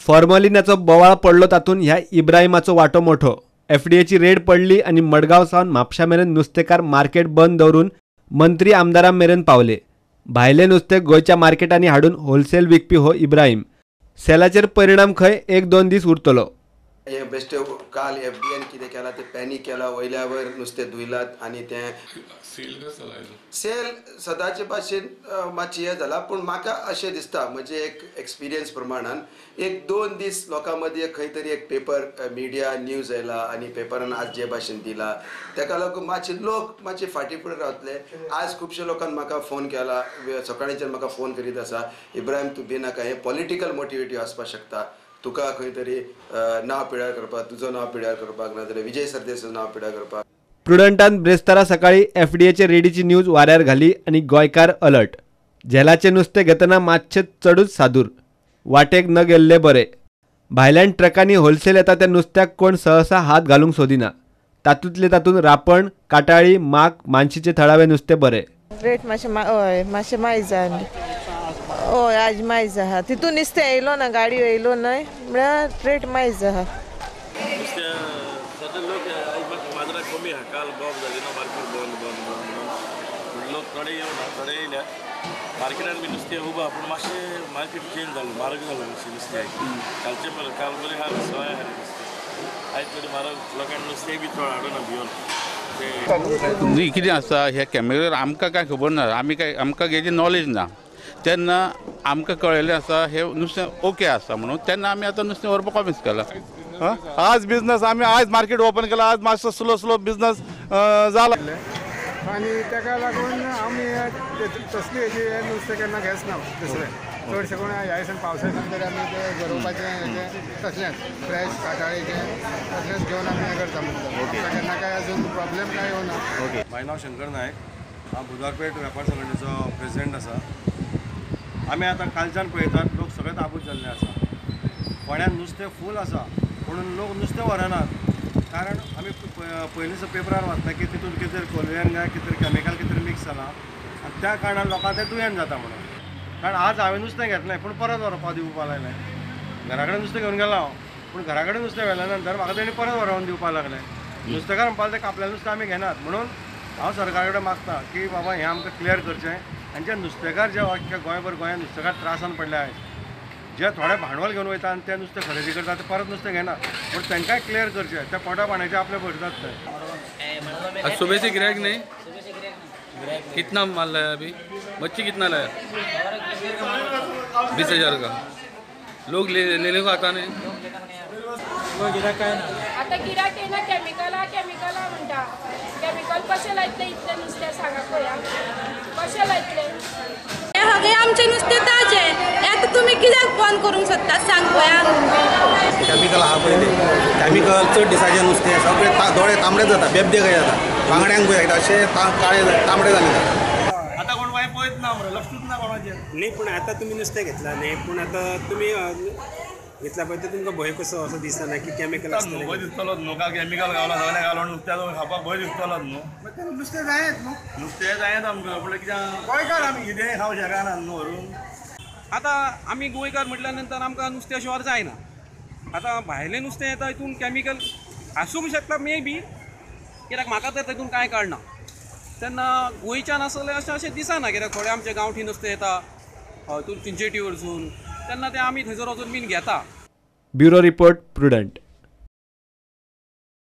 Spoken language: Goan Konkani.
फॉर्मलिनाचो बोवाळ पडलो तातूंत ह्या इब्राहिमाचो वांटो मोठो. एफडीएची रेड पडली आनी मडगांव सावन म्हापशा मेरेन नुस्तेकार मार्केट बंद दवरून मंत्री आमदारां मेरेन पावले. भायलें नुस्तें गोंयच्या मार्केटांनी हाडून होलसेल विकपी हो इब्राहिम. सेलाचेर परिणाम खंय एक दोन दीस उरतलो. हे बेश्टे काल एफडीएन कितें केलां तें पॅनीक केलां, वयल्या वयर नुस्तें धुयलात आनी तें सेल सदांचे भाशेन मातशें हें जालां. पूण म्हाका अशें दिसता, म्हजे एक एक्सपिरियन्स प्रमाणान एक दोन दीस लोकां मदीं खंय तरी एक पेपर मिडिया न्यूज आयला आनी पेपरान आज जे भाशेन दिला तेका लागून मातशे लोक मातशे फाटीं फुडें रावतले. आज खुबशे लोकान म्हाका फोन केला, सकाळीच्यान म्हाका फोन करीत आसा, इब्राहिम तूं भिनाका, हें पॉलिटिकल मोटिवेटीव आसपाक शकता, तुका खंय तरी नांव पिड्यार करपाक, तुजो नांव पिड्यार करपाक, नाजाल्यार विजय सरदेसाचो नांव पिड्यार करपाक. प्रुडंटान ब्रेस्तारा सकाळी एफडीएचे रेडीची न्यूज वाऱ्यार घाली आनी गोंयकार अलर्ट. झेलाचें नुस्तें घेतना मातशें चडूच सादूर, वाटेक न गेल्ले बरे. भायल्यान ट्रकांनी होलसेल येता त्या नुस्त्याक कोण सहसा हात घालूंक सोदिना. तातूंतले तातूंत रापण, काटाळी, माक, मानशीचे थळावे नुस्तें बरे. रेट मातशें हय मातशें मायज जाय. हय आज मायज आहा, तितून नुस्तें येयलो ना, गाडी येयलो न्हय म्हळ्यार रेट मायज आहा. नुस्तें सद्या लोक बाजाराक कमी आहा, काल बॉब जाली ना मार्केट बंद बंद बंद म्हणून लोक थोडे येवना, थोडे येयल्या मार्केटान बी नुस्तें उबा, पूण मातशें मार्केट चेंज जालें, म्हारग जालें मातशें नुस्तें. कालचे परस काल बरें आहा, सवाय आहा नुस्तें, आयज थोडें म्हारग, लोकांक नुस्तें बी चड हाडूना भिवन. न्ही कितें आसा हे कॅमेरार आमकां कांय खबर ना, आमी कांय आमकां हेजी नॉलेज ना. तेन्ना आमकां कळिल्लें आसा हे नुस्तें ओके आसा म्हणून तेन्ना आमी आतां नुस्तें व्हरपाक कॉमेस केलां. आज बिजनस आमी आज मार्केट ओपन केला, आज मातसो स्लो स्लो बिजनस जाला आनी ताका लागून आमी तसली हेजी नुस्तें केन्ना घेच ना. दुसरें चडशें कोण ह्या दिसान पावसा दिसान तरी आमी तें गरोवपाचें हेजें तसलेंच फ्रेश काटाळीचें तसलेंच घेवन आमी हें करता. म्हणटा केन्ना काय अजून प्रॉब्लेम काय येवना. म्हाजें नांव शंकर नायक, हांव बुधवारपेठ वेपार संघटनेचो प्रेजिडेंट आसा. आमी आतां कालच्यान पळयतात लोक सगळेच आबूज जाल्ले आसा. फोंड्यान नुस्तें फूल आसा पूण लोक नुस्तें व्हरनात, कारण आमी पयलींच पेपरार वाचता की तितून कितें तरी कोलयन काय कितें तरी कॅमिकल कितें तरी मिक्स जालां आनी त्या कारणान लोकांक तें दुयेंत जाता म्हणून. कारण आज हांवें नुस्तें घेतलें पूण परत व्हरपाक दिवपाक लागलें, घरा कडेन नुस्तें घेवन गेलो हांव, पूण घरा कडेन नुस्तें व्हेल्या नंतर म्हाका तेणी परत व्हरोवन दिवपाक लागलें. नुस्तेकार म्हणपाक लागले कापलेलें नुस्तें आमी घेनात. म्हणून हांव सरकारा कडेन मागता की बाबा हें आमकां क्लियर करचें आनी जे नुस्तेकार जे अख्ख्या गोंयभर गोंयांत नुस्तेकार त्रासान पडले आयज, जे थोडे भांडवल घेवन वयता आनी ते नुस्तें खरेदी करता ते परत नुस्तें घेना, पूण तांकांय क्लियर करचें, ते पोटा पाण्याचें आपलें भरतात ते. आज सुबह से गिराक नहीं, कितना माल लाया अभी? मच्छी कितना लाया? 20,000 का. लोग लेने को आता नहीं. आता गिराक येना, केमिकला केमिकला म्हणटा, केमिकल कशें लायतले इतलें नुस्तें सांगा पळया, कशें लायतले? हे सगळें आमचें नुस्तें ताजें, आतां तुमी कित्याक बंद करूंक सोदतात सांग पळया. केमिकल आहा पळय तें केमिकल चड दिसाचें नुस्तें सगळें दोळे तांबडे जाता, बेबदे कशे जाता, बांगड्यांक पळय अशें काळे तांबडे जाले. आतां कोण वाय पळयत ना मरे, लक्षूच ना कोणाचेर. न्ही पूण आतां तुमी नुस्तें घेतलां न्ही, पूण आतां तुमी घेतला पळय तर तुमकां भंय कसो असो दिसना की केमिकल आसतलें? भंय दिसतलोच न्हू, काल केमिकल गावला सगळें घालून नुस्त्याचो खावपाक भंय दिसतलोच न्हू. नुस्तें जायत न्हू, नुस्तें जायत आमकां, पूण कित्याक गोंयकार आमी कितेंय खावंक शकना न्हू व्हरून. आतां आमी गोंयकार म्हटल्या नंतर आमकां नुस्त्या शिवार जायना. आतां भायलें नुस्तें येता हितून केमिकल आसूंक शकता मे बी, कित्याक म्हाका तर तेतून कांय कळना. तेन्ना गोंयच्यान आसलें अशें अशें दिसना, कित्याक थोडें आमचें गांवठी नुस्तें येता जेटी वरसून, तेन्ना तें आमी थंयसर वचून बीन घेता. Bureau report, Prudent.